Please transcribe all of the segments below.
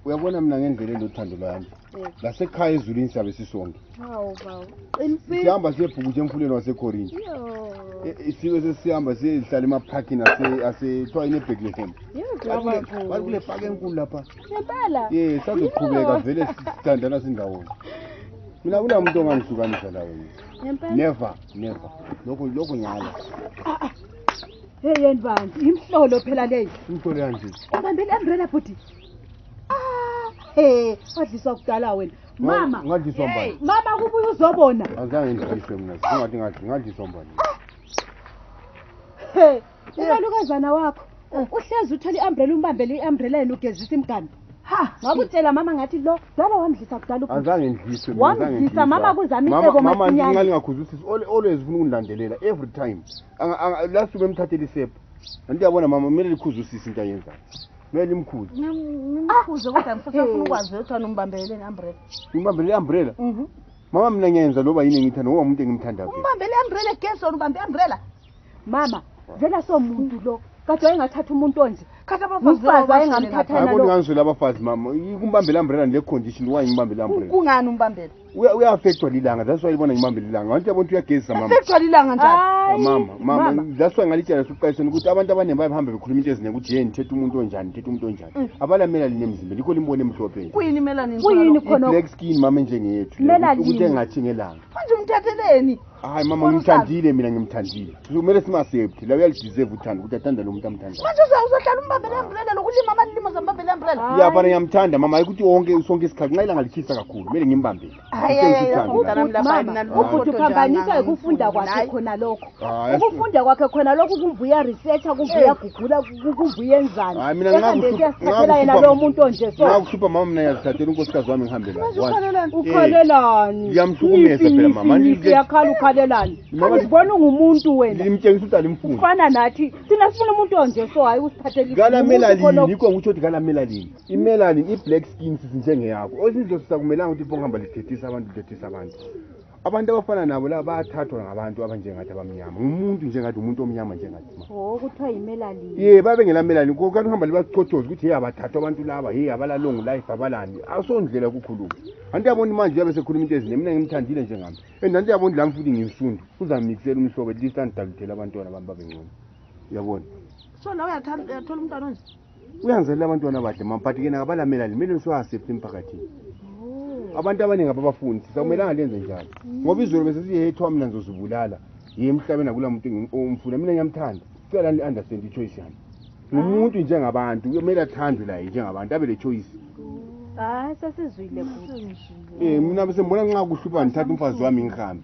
Uyabona mina ngendlela lothando lwami. Lasekhaya ezulwini siyabe sisonke. Hawu bawo. Qinisile. Sihamba siyebhukutshe emfuleni waseKhorinthi. Sibe sesihamba sihlala emaphakini asethiwa ineBethlehem. Bali kule phaka enkulu lapha. Ngempela. Sazoqhubeka vele sithandana sindawonye. Mina kunamuntu ongangihlukanisa lawe. Ngempela. Never. Lokho nyala. Hey yeni bantu, imhlolo phela leyo. Imhlolo kanje. Ubambele umbrella bhuti. Hey, wadliswa kudala wena. Mama. Ngadliswa mbani? Mama kubuye uzobona. Azange ngidliswe mina. Singathi ngadliswa mbani. Hey, umalukazana wakho. Uhlezi uthole iumbrella umbambele iumbrella yena ugezisa imgani. Ha, ngakutshela mama ngathi lo dala wamdlisa kudala ubhuti. Azange ngidliswe mina. Wamdlisa mama kuzama icebo masinyane. Mama ngingalingakhuzusisi always ufuna ungilandelela every time. Last time emthathela isepha. Anti yabona mama kumele likhuzusise into ayenzayo. Kumele imkhuze. Ngimkhuze kodwa ngifuna ukwazi ukuthi umbambele iumbrella. Umbambele iumbrella? Mama mina ngiyenza loba yini ngithanda ngoba umuntu engimthanda phela. Umbambele iumbrella geso ubambe iumbrella. Mama, vela somuntu lo. Kade wayengathatha umuntu onje. Kade abafazi wayengamthatha yena lo. Akoni ngizwela abafazi mama. Ukumbambela iumbrella le condition why ngimbambela iumbrella. Kungani umbambela? Uyaffectwa lilanga. That's why ibona ngimbambela ilanga. Abantu yabona uyagezisa mama. Affectwa lilanga njani? Mama, that's why ngalitshela ukuqayisana ukuthi abantu abaningi bayahambe bekhuluma into ezinenge ukuthi yeni thetha umuntu onjani, abalamela linemzimba likho limbone emhlophe. Kuyini melanin? Kuyini khona? Black skin mama enjengeyethu. Ukuthi engathi ngelanga. Manje umthatheleni? Hayi mama ngimthandile mina ngimthandile. Kumele simasept. La uyalideserve uthando ukuthi athanda lo muntu amthandayo. Manje uzohlala umbambele iumbrella lokulima amalimo zambambele iumbrella. Ya bana ngiyamthanda mama ayikuthi wonke sonke isikhathi nxa ilanga likhisa kakhulu kumele ngimbambele. Ukuthi uphambanisa ukufunda kwakhe khona lokho. Ukufunda kwakhe khona lokho kumvuya researcher kumvuya gugula kumvuya enzani. Hayi mina ngiyasithathela yena lo muntu onje so. Ngakuhlupha mama mina yazithathela unkosikazi wami ngihambe la. Ukhalelani? Ngiyamhlukumeza phela mama. Ngiyakhala ukhalelani? Ngibona ungumuntu wena. Ngimtshengisa ukuthi alimfuni. Ufana nathi. Thina sifuna umuntu onje so hayi usiphathele. Galamelalini yikho ngitsho ukuthi galamelalini. Imelalini iblack skin sinjengeyakho. Osizwe sisakumelanga ukuthi iphongihamba lithethisa abantu. Abantu abafana nabo la bayathathwa ngabantu abanjengathi abamnyama. Umuntu njengathi umuntu omnyama njengathi ma. Kuthiwa yimelalini. Babe ngelamelalini. Kanti uhamba libachochoza ukuthi abathathwa abantu laba, abala long life abalani. Asondlela ukukhuluma. Anti yabona manje yabe sekhuluma into ezine mina ngimthandile njengami. Anti yabona la mfuthi ngimsundu. Uzamixela umhlobo at least andidalithela abantwana abantu babengcono. Uyabona? So la uyathola umntwana onje. Uyangizelela abantwana abahle mama but kena abalamelalini kumele siwaaccept emphakathini. Abantu abaningi ababafundi sizakumelanga lenze njalo ngoba izolo bese siyethwa mina ngizozibulala emhlabeni akula muntu omfuna mina ngiyamthanda sicela ni understand ichoice yami umuntu njengabantu kumele athandwe la njengabantu abe le choice. Sesizwile kuthi. Mina bese ngibona nxa kuhlupha ngithatha umfazi wami ngihambe.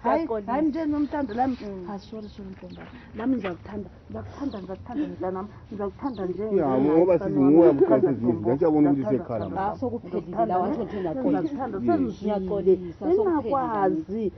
Hayi nje nomthando lami. Sorry mntombi. Nami ngizakuthanda mntanami. Ngizakuthanda nje. Ngoba sizinguya bukhali ezinye. Ngiyabona ukuthi sekhala. Sokuphelile la wathi ngiyaqolisa. Ngiyaqolisa. Ngiyakwazi.